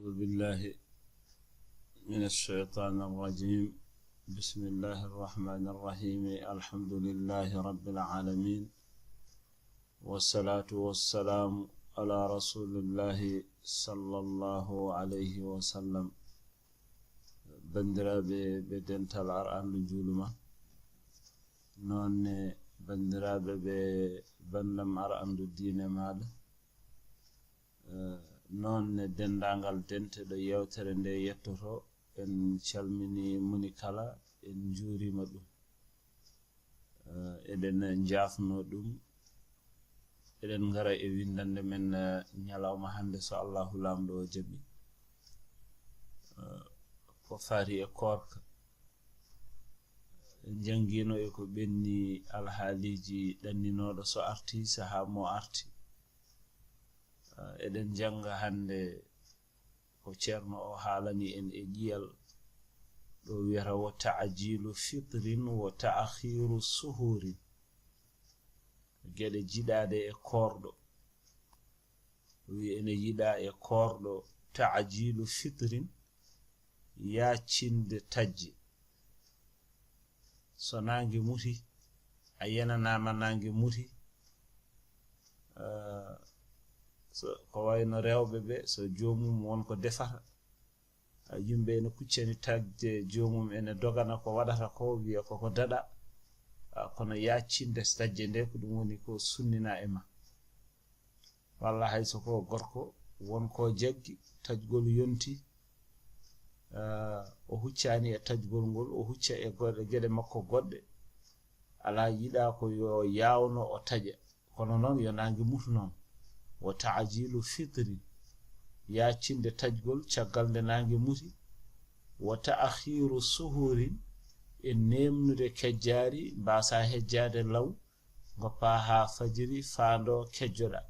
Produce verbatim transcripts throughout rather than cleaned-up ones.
أعوذ بالله من الشيطان الرجيم. بسم الله الرحمن الرحيم. الحمد لله رب العالمين. والصلاة والسلام على رسول الله صلى الله عليه وسلم. Banndiraaɓe ɓe dental, ar anndu juuluma. Noon ne banndiraaɓe ɓe banndam, ar anndu diine maaɗa. Eh, noon ne denndaangal denteɗo yeewtere nde yettoto, en calmini moni kala, en njuurima ɗum. Eh, eɗen njaafno ɗum, eɗen ngara e winndannde men, eh, ñalawma hannde, so Allahu Laamɗo o jaɓi. Eh, ko faati e koorka. En njanngiino e ko ɓenni alhaaliiji ɗanninooɗo so arti, sahaa mo arti. Eh, eɗen njannga hannde ko ceerno o haalani en e ƴiyal ɗo wiyata: "Wa ta'jiilu fitrin wa ta'khiiru suhuurin." Geɗe jiɗaaɗe e koorɗo. O wi ene yiɗaa e koorɗo ta'jiilu fitrin, yaacinde tajje. So naange muti, a yenanaama naange muti, eh, so, ko wayno rewɓe ɓe, so joomum won ko defata, a, yimɓe ene kuccani tajje joomum, ene dogana ko waɗata ko, wiya koko daɗa. A, kono yaacinde tajje nde, ko ɗum woni ko sunnina e ma. Walla hay so ko gorko, won ko jaggi, tajgol yonti, eh, o huccaani e tajgol ngol, o hucca e goɗɗe, geɗe makko goɗɗe, alaa, yiɗaa ko yo yaawno o taƴa. Kono noon, yo naange mutu noon. Wa ta'jiilu fitrin, yaacinde tajgol caggal nde naange muti. Wa ta'khiiru suhuurin, e neemnude kejjaari, mbaasa hejjaade law, ngoppa haa fajiri faando kejjoɗa.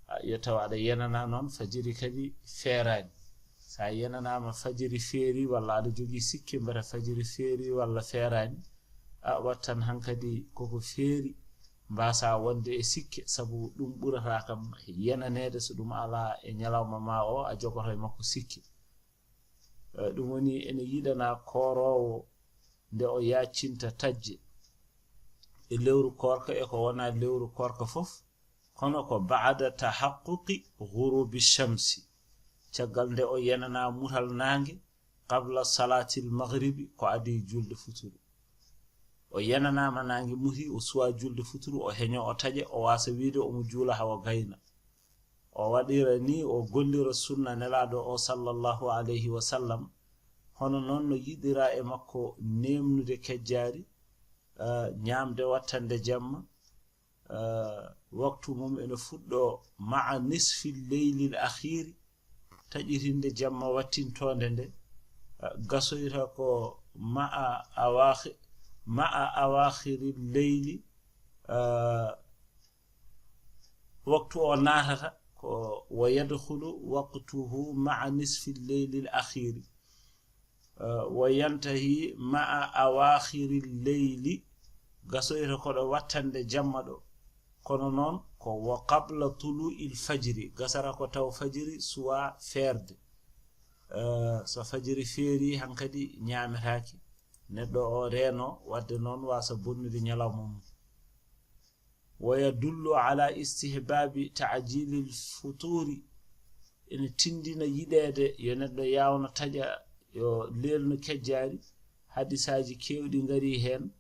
A, yo taw aɗa yenana noon, fajiri kadi feeraani. So a yenanaama fajiri feeri, walla aɗa jogii sikke mbata fajiri feeri walla feeraani, a, wattan hankadi koko feeri, mbaasa wonde e sikke, sabu ɗum ɓurata kam yenaneede. So ɗum alaa e ñalawma ma o, a jogoto e makko sikke. Eh, ɗum woni ene yiɗana kooroowo nde o yaacinta tajje e lewru koorka e ko wonaa lewru koorka fof, kono ko ba'da tahaqquqi ghurubi shamsi, caggal nde o yenana mutal naange, qabla salaatil maghribi, ko adii julde futuru. O yenanaama naange muti, o suwaa julde futuru, o heño, o taƴa, o waasa wiide omo juula hawa gayna. O waɗira ni, o gollira sunna Nelaaɗo o, sallallahu alayhi wa sallam. Hono noon no yiɗira e makko neemnude kejjaari, eh, ñaamde wattande jamma, eh, waktu mum ene fuɗɗo ma'a nisfi leylil akhiiri, taƴitinde jamma wattintoonde nde, eh, gasoyta ko ma'a awaaxi-, ma'a awaaxiri leyli, eh, waktu o naatata ko wa yadkhulu waqtuhu ma'a nisfi leylil akhiiri. Eh, wa yantahi ma'a awaakhiri leyli, gasoyta ko ɗo wattande jamma ɗo. Kono noon ko wa qabla tulu'il fajri, gasata ko taw fajiri suwa feerde. Eh, so fajiri feeri, hankadi ñaametaake. Neɗɗo o reeno, wadde noon waasa bonnude ñalawma mum. Wa yadullu ala istihbaabi ta'jiilil futuuri, ene tindina yiɗeede yo neɗɗo yaawno taƴa, yo leelnu kejjaari. Hadisaaji keewɗi ngarii heen,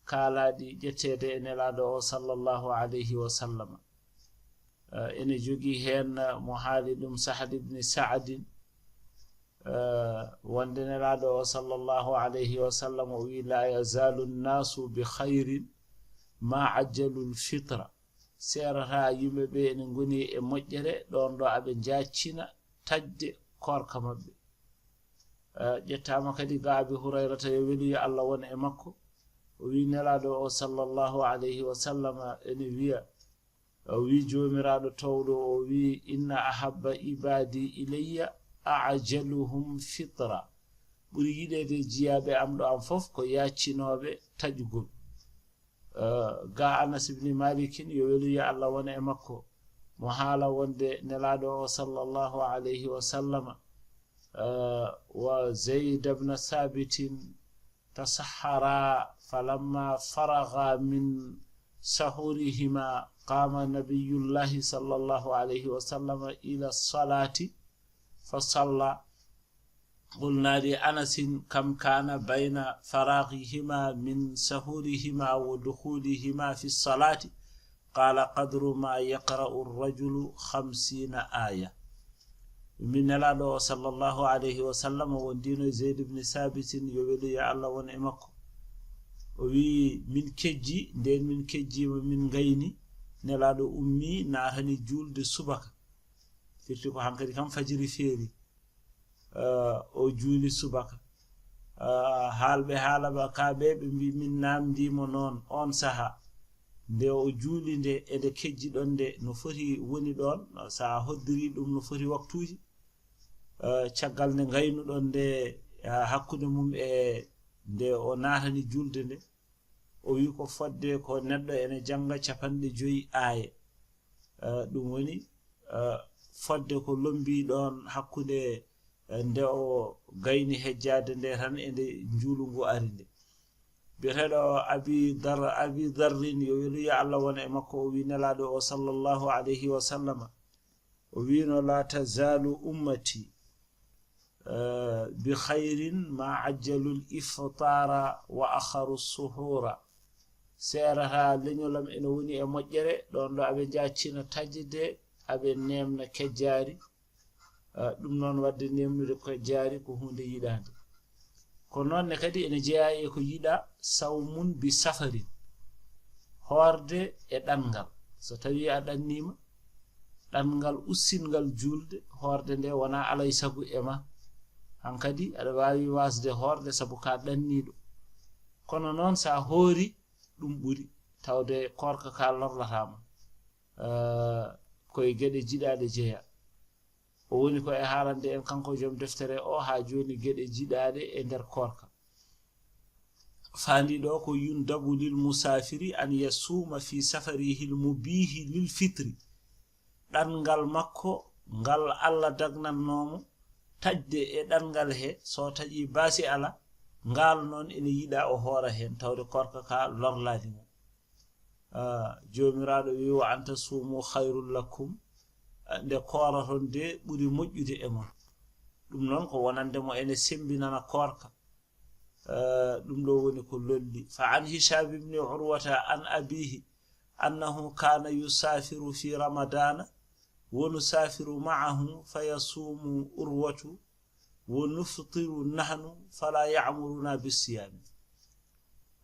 kaalaaɗi ƴetteede e Nelaaɗo o, sallallahu alayhi wa sallam. Eh, ene jogii heen, eh, mo haali ɗum Sahal ibni Sa'din, eh, wonde Nelaaɗo o, sallallahu alayhi wa sallam, o wi: "La yazaalu nnaasu bi khayrin ma ajjalul fitra." Seerata yimɓe ɓe ene ngoni e moƴƴere ɗoon ɗo aɓe njaccina taƴde koorka maɓɓe. Eh, ƴettaama kadi ga Abi Hurayrata, yo weli yo Allah won e makko, o wi Nelaaɗo o, sallallahu alayhi wa sallam, ene wiya, o wi Joomiraaɗo toowɗo, o wi: "Inna ahabba ibaadi ilayya a'jaluhum fitra." Ɓuri yiɗeede jiyaaɓe am ɗo am fof ko yaaccinooɓe taƴugol. Eh, ga Anas ibni Malikin, yo weli yo Allah won e makko, mo haala wonde Nelaaɗo o, sallallahu alayhi wa sallama, آه، وزيد بن ثابت تسحرا، فلما فرغا من سحورهما قام نبي الله صلى الله عليه وسلم إلى الصلاة فصلى. قلنا لأنس: كم كان بين فراغهما من سحورهما ودخولهما في الصلاة؟ قال: قدر ما يقرأ الرجل خمسين آية. Min Nelaaɗo o sallallahu alayhi wa sallam wondiino e Zeyd ibn Saabitin, yo weluya Allah won e makko. O wiyi, min kejji, nden min kejjiima, min ngayni, Nelaaɗo ummi, naatani juulde subaka. Firti ko hankadi kam fajiri feeri. Eh, o juuli subaka. Eh, haalɓe haala ba ka ɓe, ɓe mbi min namndi mo noon on saha. Nde o juuli nde, e nde kejji ɗon nde, no foti woni ɗon, sa hoddiri ɗum no foti waktuuji. Eh, caggal nde ngaynuɗon nde, eh, hakkunde mum e nde o naatani julde nde, o wi ko fodde ko neɗɗo ene jannga capanɗe joyi aaye. Eh, ɗum woni, eh, fodde ko lombi ɗon hakkunde, eh, nde o gayni hejjaade nde tan e nde njuulu ngu ari nde. Biyeteeɗo Abi Dar, Abi Darrin, yo weluya Allah won e makko, o wi Nelaaɗo o sallallahu alayhi wa sallama, o wino: لا تزال أمتي، eh, بخير ما عجلوا الإفطار وأخروا السحور. Seerata leñolam ene woni e moƴƴere, ɗon ɗo aɓe njaccina taƴde, aɓe neemna kejjaari. Eh, ɗum noon, waɗde neemnude kejjaari ko huunde yiɗaande. Ko noon ne kadi ene jeyaa e ko yiɗaa, sawmun bi safarin, hoorde e ɗanngal. So tawii a ɗanniima, ɗanngal ussinngal juulde, hoorde nde wonaa alay sago e ma. Hankadi aɗa waawi waasde hoorde sabu ka ɗanniiɗo. Kono noon, so a hoori, ɗum ɓuri, tawde koorka ka lorlataa ma. Eh, ko e geɗe jiɗaaɗe jeyaa. O woni ko e haalande en, kanko joom deftere o, haa jooni geɗe jiɗaaɗe e nder koorka. Faandi ɗo ko: يندب للمسافر أن يصوم في سفره المبيح للفطر. Ɗanngal makko ngal Allah dagnatnoo mo taƴde e ɗanngal he, so taƴi baasi ala, ngal noon ene yiɗaa o hoora heen, tawde koorka ka lorlaani mo. Ah, Joomiraaɗo wi: وأن تصوموا خير لكم. Ah, nde kooraton de ɓuri moƴƴude e mon. Ɗum noon ko wonande mo ene semmbinana koorka. Ah, ɗum ɗo woni ko lolli. فعن هشام بن عروة عن أبيه أنه كان يسافر في رمضان ونسافر معه فيصوم عروة ونفطر نحن فلا يأمرنا بالصيام.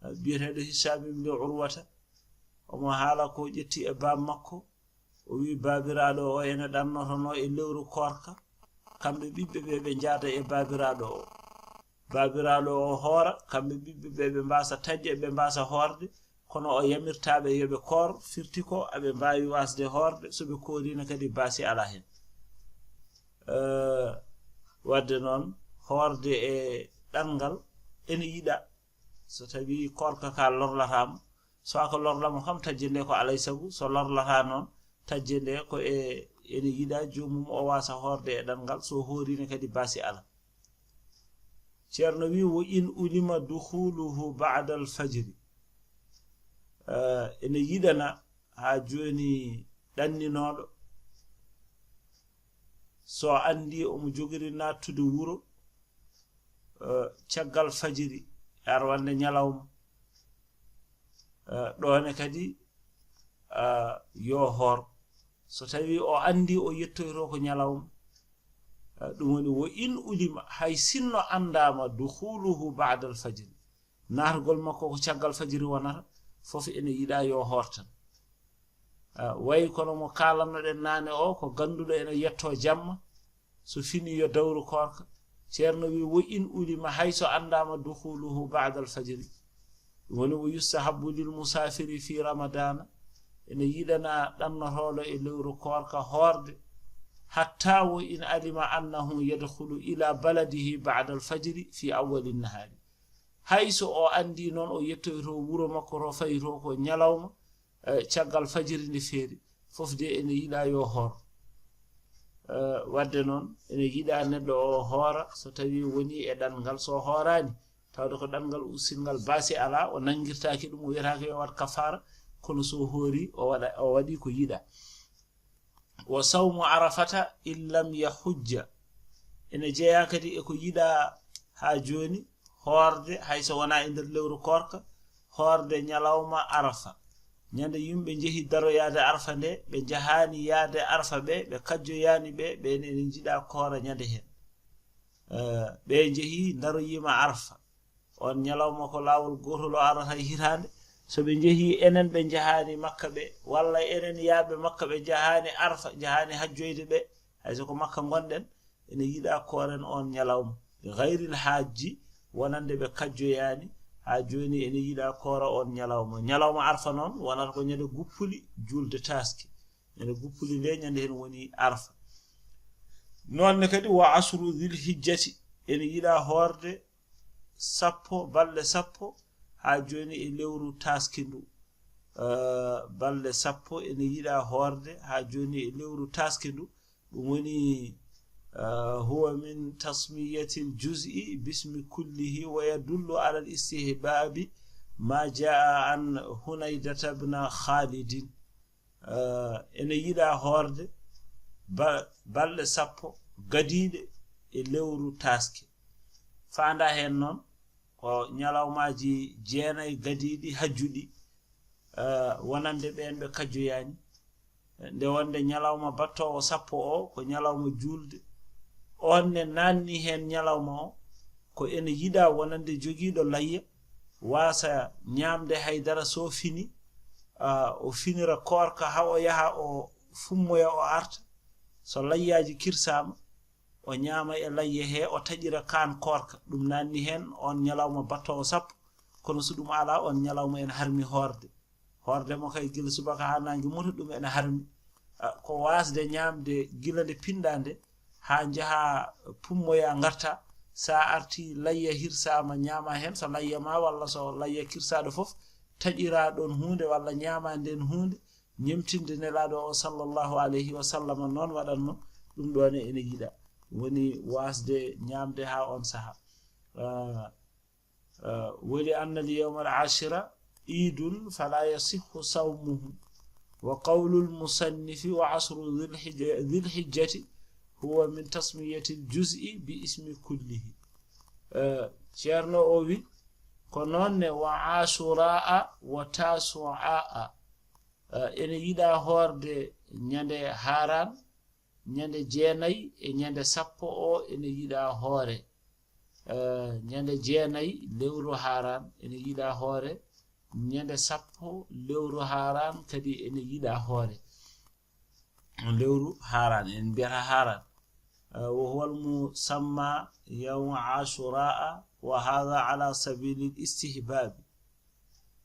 Biyeteeɗo Hisam ibn Urwata, omo haala ko ƴetti e baam makko, o wi baabiraaɗo o ene ɗannotonoo e lewru koorka, kamɓe ɓiɓɓe ɓe ɓe njaada e baabiraaɗo o. Baabiraaɗo o hoora, kamɓe ɓiɓɓe ɓe ɓe mbaasa taƴde, ɓe mbaasa hoorde, kono o yamirtaa ɓe yo ɓe koor, firti ko aɓe mbaawi waasde hoorde, so ɓe kooriino kadi baasi alaa heen. Eh, waɗde noon, hoorde e ɗanngal ene yiɗaa. So tawii koorka ka lorlataa mo, so a ko lorla mo kam, taƴde nde ko alay sago, so lorlataa noon, taƴde nde ko e, ene yiɗaa joomum o waasa hoorde e ɗanngal, so hooriino kadi baasi alaa. Ceerno wi: وإن علم دخوله بعد الفجر. Eh, ene yiɗana haa jooni ɗanninooɗo, so anndi omo jogori naattude wuro, eh, caggal fajiri, arwannde ñalawma, eh, ɗoone kadi, eh, yo hoor. So tawii o anndi o yettoyto ko ñalawma, eh, ɗum woni: وإن علم, hay sinno anndaama, دخوله بعد الفجر, naatgol makko ko caggal fajiri wonata, fof ene yiɗaa yo hoor tan. Ah, wayi kono mo kaalannoɗen naane o, ko ganduɗo ene yetto jamma, so fini yo dawru koorka. Ceerno wi: وإن علم, hay so anndaama, دخوله بعد الفجر. Ɗum woni: ويستحب للمسافر في رمضان, ene yiɗana ɗannotooɗo e lewru koorka hoorde, حتى وإن علم أنه يدخل إلى بلده بعد الفجر في أول النهار. Hay so o anndi noon o yettoyto wuro makko to, fayito ko ñalawma, eh, caggal fajiri nde feeri, fof de ene yiɗaa yo hoor. Eh, wadde noon, ene yiɗa neɗɗo o hoora, so tawi woni e ɗanngal, so hooraani, tawde ko ɗanngal ussingal baasi alaa, o nanngirtaaki ɗum, o wiyataake yo waɗ kafaara, kono so hoori, o waɗa, o waɗi ko yiɗa. Wa sawmu arafata in lam yahujja. Ene jeyaa kadi e ko yiɗa haa jooni, hoorde, hay so wonaa e nder lewru koorka, hoorde ñalawma Arafa. Ñande yimɓe njehi daroyaade Arfa nde, ɓe njahaani yaade Arfa ɓe, ɓe kajjoyaani ɓe, ɓeen ene njiɗa koora ñande heen. Eh, ɓe njehi daroyiima Arfa. On ñalawma ko laawol gootol o arata e hitaande. So ɓe njehi, enen ɓe njahaani Makka ɓe, walla enen yaaɓe Makka ɓe njahaani Arfa, njahaani hajjoyde ɓe, hay so ko Makka ngonɗen, ene yiɗa kooren on ñalawma. Li gayril hajji, wonande ɓe kajjoyaani, haa jooni ene yiɗa koora on ñalawma. Ñalawma Arfa noon, wonata ko ñande guppuli julde taaske. Ñande guppuli nde, ñande heen woni Arfa. Noon ne kadi, wa asru dhil hijjati, ene yiɗa hoorde sappo, balɗe sappo, haa jooni e lewru taaske ndu. Eh, balɗe sappo ene yiɗa hoorde haa jooni e lewru taaske ndu. Ɗum woni, eh, huwa min tasmiyatil juz'i bismi kullihi wa yadullu ala al istihbabi ma jaa an Hunaydata bna Khalidin. Eh, ene yiɗa hoorde ba-, balɗe sappo gadiiɗe e lewru taaske. Faanda heen noon ko ñalawmaaji jeenayi gadiiɗi hajjuɗi, eh, wonande ɓeen ɓe kajjoyaani. Nde wonde ñalawma battoowo sappo o ko ñalawma juulde. On ne naanni heen ñalawma o, ko ene yiɗa wonande jogiiɗo layya, waasa ñaamde haydara so fini, ah, o finira koorka haa o yaha o fummoya o arta. So layyaaji kirsaama, o ñaama e layya he, o taƴira kaan koorka. Ɗum naanni heen on ñalawma battoowo sappo, kono so ɗum alaa, on ñalawma ene harmi hoorde. Hoorde mo kay gila subaka haa naange muta, ɗum ene harmi. Ah, ko waasde ñaamde gila nde pinɗa nde haa njaha pummoya ngarta. Sa arti layya hirsaama ñaama heen, so layya ma walla so layya kirsaaɗo fof, taƴira ɗoon huunde walla ñaama ndeen huunde, ñemtinde Nelaaɗo o sallallahu alayhi wa sallam noon waɗatno, ɗum ɗoon ene yiɗa. Woni waasde ñaamde haa on saha. Ah, ah, weli anna li yawmal ashira iidun fala yasihhu sawmuhu. Wa qawlul musannifi wa asru dhil hijja-, dhil hijjati huwa min tasmiyatil juz'i bi ismi kullihi. Eh, Ceerno o wi, ko noon ne wa Ashura'a wa Tasu'a. Eh, ene yiɗa hoorde ñande Haran, ñande jeenayi e ñande sappo o ene yiɗa hoore. Eh, ñande jeenayi lewru Haran ene yiɗa hoore. Ñande sappo lewru Haran kadi ene yiɗa hoore. Lewru Haran, en mbiyata Haran. Eh, wa huwa al-musamma yawma Ashura'a, wa hadha ala sabili al-istihbabi.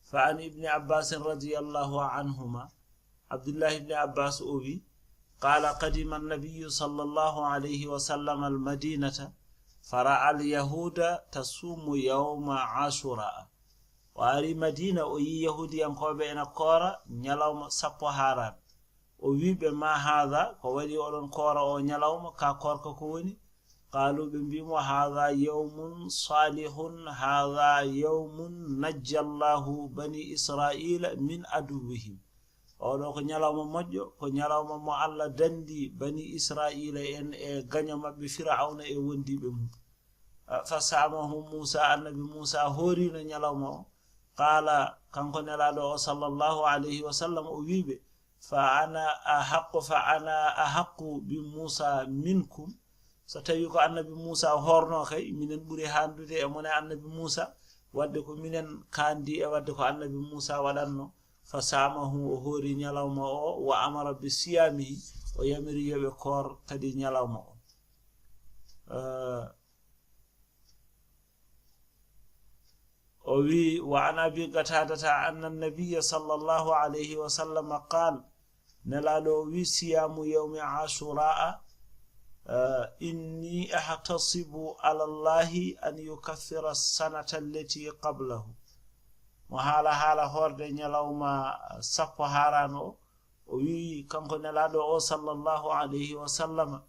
Fa an Ibni Abbasin radiyallahu anhuma, Abdullahi Ibni Abbas o wi, qala qadima an-nabiyyu sallallahu alayhi wa sallam al-madinata, fa ra'a al-yahuda tasumu yawma Ashura'a. O ari Madina, o yi Yahudiyankooɓe ena koora ñalawma sappo Haran. O wi ɓe, ma haadha, ko waɗi oɗon koora o ñalawma, ka koorka ko woni? Qaalu, ɓe mbi mo, haadha yawmun salihun, haadha yawmun najja Allahu bani Israila min aduwwihim. Oɗo ko ñalawma moƴƴo, ko ñalawma mo Allah dandi bani Israila en e gaño maɓɓe Fir'auna e wondiɓe mum. Ah, fa samahu Musa, annabi Musa hoorino ñalawma o. Qala, kanko Nelaaɗo o sallallahu alayhi wa sallam, o wi ɓe, fa ana ahaqqu, fa ana ahaqqu bi Musa minkum. So tawi ko annabi Musa horno kay, minen ɓuri handude e mon e annabi Musa, wadde ko minen kandi e wadde ko annabi Musa waɗanno. Fa samahu, o hoori ñalawma o, wa amara bi siyamihi, o yamiri yo ɓe koor kadi ñalawma o. Eh, o wi, wa an Abi Qatadata anna nabiyya sallallahu alayhi wa sallam qal, Nelaaɗo o wi, siyamu yawmi Ashura'a, eh, inni ahtasibu ala Allahi an yukaffira sanata allati qablahu. Mo haala haala hoorde ñalawma sappo Haran o, o wi, kanko Nelaaɗo o sallallahu alayhi wa sallam,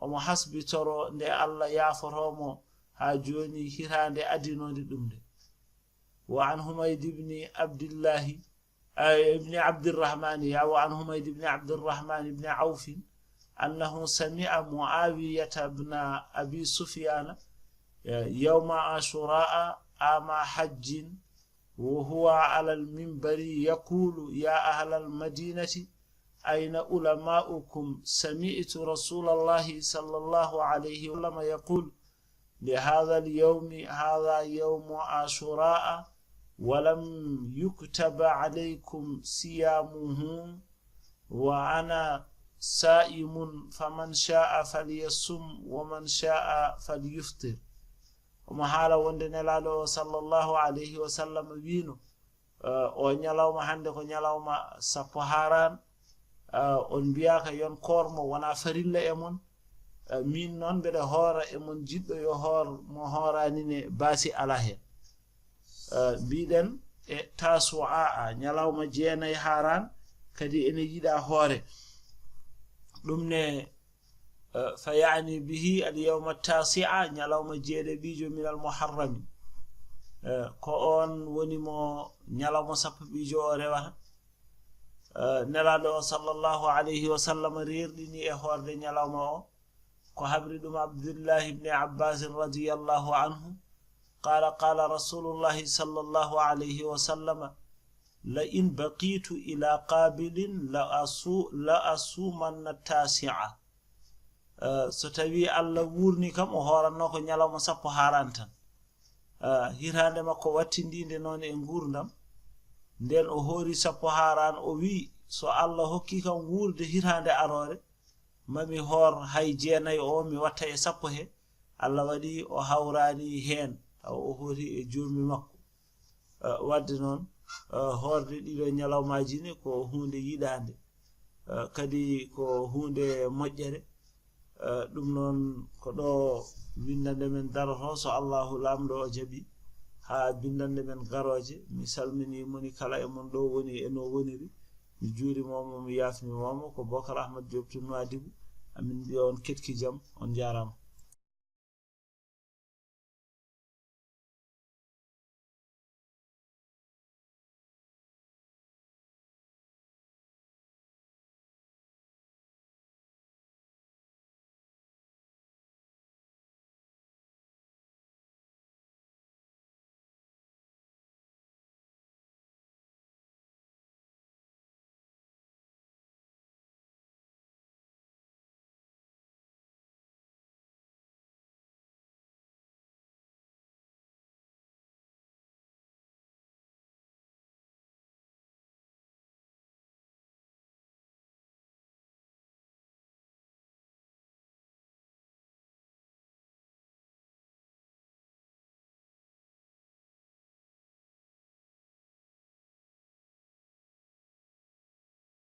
omo hasbitoro nde Allah yaafoto mo haa jooni hitaande adinode ɗum nde. Wa an Humayd ibn Abdillahi, eh, ibn Abdirrahmani, ya, wa an Humayd ibn Abdirrahman ibn Awfin, أنه سمع معاوية بن أبي سفيان يوم عاشوراء عام حج وهو على المنبر يقول: يا أهل المدينة، أين علماؤكم؟ سمعت رسول الله صلى الله عليه وسلم يقول: لهذا اليوم، هذا يوم عاشوراء، ولم يكتب عليكم صيامه، وأنا صائم، فمن شاء فليصم ومن شاء فليفطر. Omo haala wonde Nelaaɗo o sallallahu alayhi wa sallam wiino, eh, o ñalawma hannde ko ñalawma sappo haaran, eh, on mbiyaaka yon koor mo, wonaa farilla e mon. Eh, min noon mbeɗa hoora e mon jiɗɗo yo hoor mo hooraani ne baasi alaa heen. Eh, mbiɗen e Tasu'a, ñalawma jeenay haaran, kadi ene yiɗa hoore. Ɗum ne, eh, fa yaani bihi al yawma tasi'a, ñalawma jeeɗiɗiijo min al muharrami. Eh, ko on woni mo ñalawma sappo ɓiijo o rewata. Eh, Nelaaɗo o sallallahu alayhi wa sallam reerɗini e hoorde ñalawma o. Ko habri ɗum Abdullahi ibn Abbas radiyallahu anhu. قال: قال رسول الله صلى الله عليه وسلم: لئن بقيت إلى قابل لأصو-، لأصومن التاسعة. Eh, so tawi Allah wuurni kam, o hooranno ko ñalawma sappo haaran tan. Eh, hitaande makko wattindinde noon e nguurndam, nden o hoori sappo haaran, o wi'i, so Allah hokki kam wuurde hitaande aroore, mami hoor hay jeenay o, mi watta e sappo he. Allah waɗi o hawraani heen, taw o hooti e joomi makko. Eh, wadde noon, eh, hoorde ɗiɗo ñalawmaaji ne ko huunde yiɗaande, eh, kadi ko huunde moƴƴere. Eh, ɗum noon ko ɗo winndannde men daroto, so Allahu Laamɗo o jaɓi, haa binndannde men garooje. Mi salmini moni kala e mon ɗo woni e no woniri. Mi juurimooma, mi yaafnimooma. Ko Bokar Ahmad Diop to Nouadhibou. Amin mbiya on ketki jam, on njaaraama.